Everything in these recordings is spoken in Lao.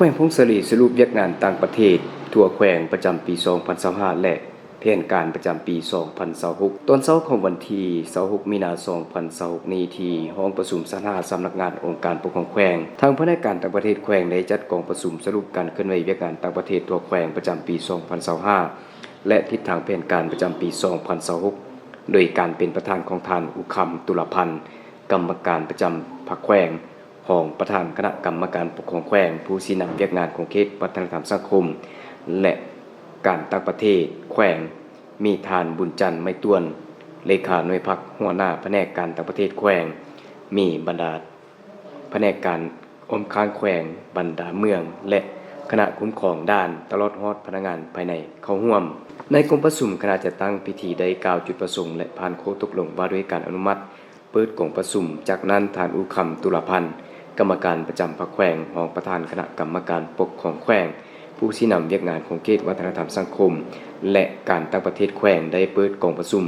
ວງຜົ້ງສາລີສະຫຼຸບວຽກງານຕ່າງປະເທດທົ່ວແຂວງປະຈຳປີສອງພັນຊາວຫ້າ ແລະ ແຜນການປະຈຳປີສອງພັນຊາວຫົກ. ຕອນເຊົ້າຂອງວັນທີຊາວຫົກ ມີນາ ສອງພັນຊາວຫົກນີ້ ທີ່ຫ້ອງປະຊຸມຊັ້ນຫ້າ ສຳນັກງານອົງການປົກຄອງແຂວງ, ທາງພະແນກການຕ່າງປະເທດແຂວງໄດ້ຈັດກອງປະຊຸມສະຫຼຸບການເຄື່ອນໄຫວວຽກງານຕ່າງປະເທດທົ່ວແຂວງປະຈຳປີສອງພັນຊາວຫ້າ ແລະ ທິດທາງແຜນການປະຈຳປີສອງພັນຊາວຫົກ ໂດຍການເປັນປະທານຂອງທ່ານ ອຸຄຳ ຕຸລາພັນ ກຳມະການປະຈຳພັກແຂວງ, ຮອງປະທານຄະນະກຳມະການປົກຄອງແຂວງ, ຜູ້ຊີ້ນຳວຽກງານຂົງເຂດວັດທະນະທຳສັງຄົມ ແລະ ການຕ່າງປະເທດແຂວງ, ມີທ່ານ ບຸນຈັນ ໄມຕວນ ເລຂາໜ່ວຍພັກ, ຫົວໜ້າພະແນກການຕ່າງປະເທດແຂວງ, ມີບັນດາ ພະແນກການອ້ອມຂ້າງແຂວງ, ບັນດາເມືອງ ແລະ ຄະນະຄຸ້ມຄອງດ່ານ, ຕະຫຼອດຮອດພະນັກງານພາຍໃນເຂົ້າຮ່ວມ. ໃນກອງປະຊຸມ, ຄະນະຈັດຕັ້ງພິທີໄດ້ກ່າວຈຸດປະສົງ ແລະ ຜ່ານຂໍ້ຕົກລົງວ່າດ້ວຍການອະນຸມັດເປີດກອງປະຊຸມ. ຈາກນັ້ນ, ທ່ານ ອຸຄຳ ຕຸລາພັນ ກຳມະການປະຈຳພັກແຂວງ, ຮອງປະທານຄະນະກຳມະການປົກຄອງແຂວງ, ຜູ້ຊີ້ນຳວຽກງານຂົງເຂດວັດທະນະທຳສັງຄົມ ແລະ ການຕ່າງປະເທດແຂວງ ໄດ້ເປີດກອງປະຊຸມ.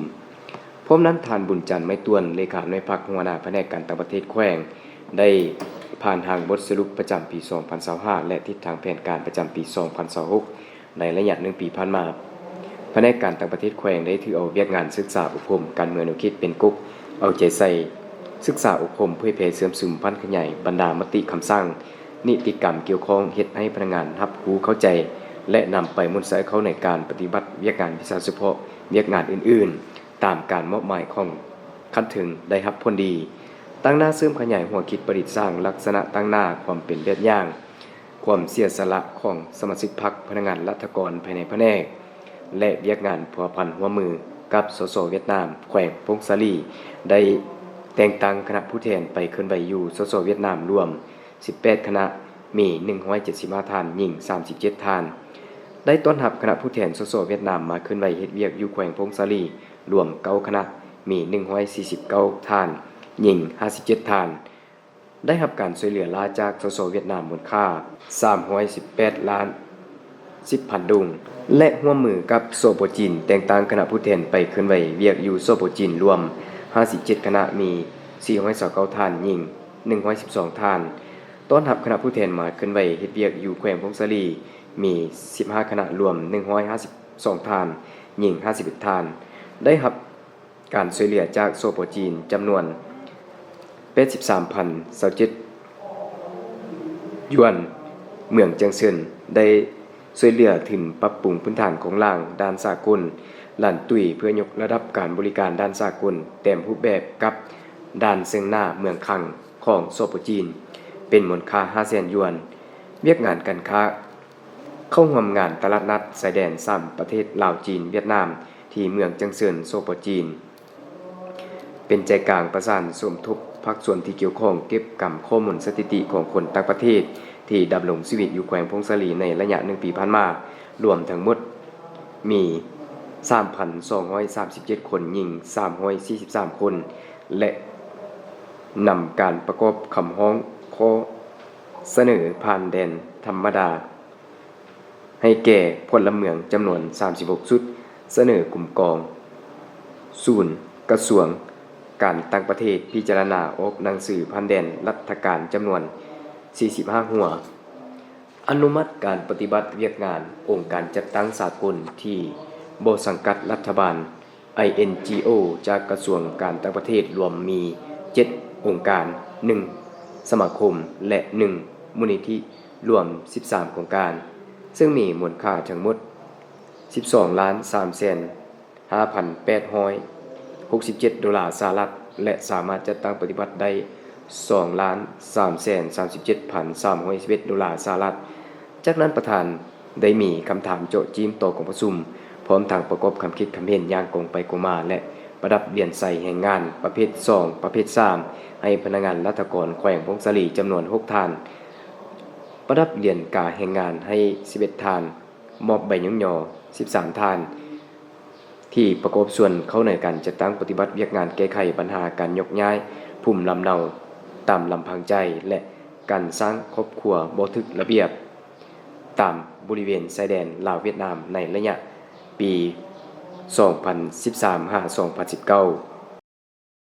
ພ້ອມນັ້ນ, ທ່ານ ບຸນຈັນ ໄມຕວນ ເລຂາໜ່ວຍພັກ, ຫົວໜ້າພະແນກການຕ່າງປະເທດແຂວງ ໄດ້ຜ່ານຮ່າງບົດສະຫຼຸບປະຈຳປີສອງພັນຊາວຫ້າ ແລະ ທິດທາງແຜນການປະຈຳປີສອງພັນຊາວຫົກ ໃນໄລຍະໜຶ່ງປີຜ່ານມາ. ພະແນກການຕ່າງປະເທດແຂວງໄດ້ຖືເອົາວຽກງານສຶກສາອົບຮົມການເມືອງແນວຄິດເປັນກົກ, ເອົາໃຈໃສ່ສຶກສາອົບຮົມ, ເຜີຍແຜ່ເຊື່ອມຊຶມ, ຜັນຂະຫຍາຍບັນດາມະຕິຄຳສັ່ງ, ນິຕິກຳກ່ຽວຂ້ອງ, ເຮັດໃຫ້ພະນັກງານຮັບຮູ້ເຂົ້າໃຈ ແລະ ນຳໄປໝູນໃຊ້ເຂົ້າໃນການປະຕິບັດວຽກງານວິຊາສະເພາະ, ວຽກງານອື່ນໆ ຕາມການມອບໝາຍຂອງຂັ້ນເທິງໄດ້ຮັບຜົນດີ. ຕັ້ງໜ້າເສີມຂະຫຍາຍຫົວຄິດປະດິດສ້າງລັກສະນະຕັ້ງໜ້າຄວາມເປັນແບບຢ່າງ, ຄວາມເສຍສະຫຼະຂອງສະມາຊິກພັກ, ພະນັກງານລັດຖະກອນພາຍໃນພະແນກ ແລະ ວຽກງານພົວພັນຮ່ວມມືກັບ ສສ ຫວຽດນາມ ແຂວງຜົ້ງສາລີ ໄດ້ແຕ່ງຕັ້ງຄະນະຜູ້ແທນໄປເຄື່ອນໄຫວຢູ່ ສສ ຫວຽດນາມລວມສິບແປດຄະນະ, ມີໜຶ່ງຮ້ອຍເຈັດສິບຫ້າທ່ານ, ຍິງສາມສິບເຈັດທ່ານ. ໄດ້ຕ້ອນຮັບຄະນະຜູ້ແທນ ສສ ຫວຽດນາມ ມາເຄື່ອນໄຫວເຮັດວຽກຢູ່ແຂວງຜົ້ງສາລີລວມເກົ້າຄະນະ, ມີໜຶ່ງຮ້ອຍສີ່ສິບເກົ້າທ່ານ, ຍິງຫ້າສິບເຈັດທ່ານ. ໄດ້ຮັບການຊ່ວຍເຫຼືອລ້າຈາກ ສສ ຫວຽດນາມ ມູນຄ່າສາມຮ້ອຍສິບແປດລ້ານສິບພັນດົງ ແລະ ຮ່ວມມືກັບ ສປ ຈີນ ແຕ່ງຕັ້ງຄະນະຜູ້ແທນໄປເຄື່ອນໄຫວວຽກຢູ່ ສປ ຈີນລວມຫ້າສິບເຈັດຄະນະ, ມີສີ່ຮ້ອຍຊາວເກົ້າທ່ານ, ຍິງໜຶ່ງຮ້ອຍສິບສອງທ່ານ. ຕ້ອນຮັບຄະນະຜູ້ແທນມາເຄື່ອນໄຫວເຮັດວຽກຢູ່ແຂວງຜົ້ງສາລີ ມີສິບຫ້າຄະນະ, ລວມໜຶ່ງຮ້ອຍຫ້າສິບສອງທ່ານ, ຍິງຫ້າສິບເອັດທ່ານ. ໄດ້ຮັບ ການຊ່ວຍເຫຼືອຈາກ ສປ ຈີນ ຈຳນວນແປດສິບສາມພັນຊາວເຈັດຢວນ. ເມືອງຈຽງເຊິນໄດ້ຊ່ວຍເຫຼືອທຶນປັບປຸງພື້ນຖານໂຄງລ່າງດ້ານສາກົນ, ລານຕຸ້ຍ ເພື່ອຍົກລະດັບການບໍລິການດ້ານສາກົນເຕັມຮູບແບບກັບດ່ານເຊິ່ງໜ້າເມືອງຄັງຂອງ ສປ ຈີນ ເປັນມູນຄ່າຫ້າແສນຢວນ. ວຽກງານການຄ້າ ເຂົ້າຮ່ວມງານຕະຫຼາດນັດຊາຍແດນສາມປະເທດ ລາວ, ຈີນ, ຫວຽດນາມ ທີ່ເມືອງຈຽງເຊິນ ສປ ຈີນ ເປັນໃຈກາງປະສານສົມທົບພາກສ່ວນທີ່ກ່ຽວຂ້ອງ ເກັບກຳຂໍ້ມູນສະຖິຕິຂອງຄົນຕ່າງປະເທດທີ່ດຳລົງຊີວິດຢູ່ແຂວງຜົ້ງສາລີໃນໄລຍະໜຶ່ງປີຜ່ານມາ ລວມທັງໝົດມີສາມພັນສອງຮ້ອຍສາມສິບເຈັດຄົນ, ຍິງສາມຮ້ອຍສີ່ສິບສາມຄົນ ແລະ ນຳການປະກອບຄຳຮ້ອງຂໍສະເໜີຜ່ານແດນທຳມະດາ ໃຫ້ແກ່ພົນລະເມືອງຈຳນວນສາມສິບຫົກຊຸດ, ສະເໜີກຸ່ມກອງສູນກະຊວງການຕ່າງປະເທດພິຈາລະນາອອກໜັງສືຜ່ານແດນລັດຖະການຈຳນວນສີ່ສິບຫ້າຫົວ, ອະນຸມັດການປະຕິບັດວຽກງານອົງການຈັດຕັ້ງສາກົນທີ່ບໍ່ສັງກັດລັດຖະບານ ໄອເອັນຈີໂອ ຈາກກະຊວງການຕ່າງປະເທດລວມມີເຈັດອົງການ, ໜຶ່ງສະມາຄົມ ແລະ ໜຶ່ງມູນນິທິ ລວມສິບສາມໂຄງການ, ເຊິ່ງມີມູນຄ່າທັງໝົດສິບສອງລ້ານສາມແສນຫ້າພັນແປດຮ້ອຍຫົກສິບເຈັດໂດລາສະຫະລັດ ແລະ ສາມາດຈັດຕັ້ງປະຕິບັດໄດ້ສອງລ້ານສາມແສນສາມສິບເຈັດພັນສາມຮ້ອຍສິບເອັດໂດລາສະຫະລັດ. ຈາກນັ້ນປະທານ ໄດ້ມີຄຳຖາມເຈາະຈີ້ມຕໍ່ກອງປະຊຸມ, ພ້ອມທັງປະກອບຄຳຄິດຄຳເຫັນຢ່າງກົງໄປກົງມາ ແລະ ປະດັບຫຼຽນໄຊແຮງງານປະເພດສອງ, ປະເພດສາມ ໃຫ້ພະນັກງານລັດຖະກອນແຂວງຜົ້ງສາລີຈຳນວນຫົກທ່ານ, ປະດັບຫຼຽນກາແຮງງານໃຫ້ສິບເອັດທ່ານ, ມອບໃບຍ້ອງຍໍສິບສາມທ່ານ ທີ່ປະກອບສ່ວນເຂົ້າໃນການຈັດຕັ້ງປະຕິບັດວຽກງານແກ້ໄຂບັນຫາການຍົກຍ້າຍພູມລຳເນົາຕາມລຳພັງໃຈ ແລະ ການສ້າງຄອບຄົວບໍ່ຖືກລະບຽບຕາມບໍລິເວນຊາຍແດນລາວ-ຫວຽດນາມ ໃນໄລຍະປີສອງພັນສິບສາມຫາສອງພັນສິບເກົ້າ.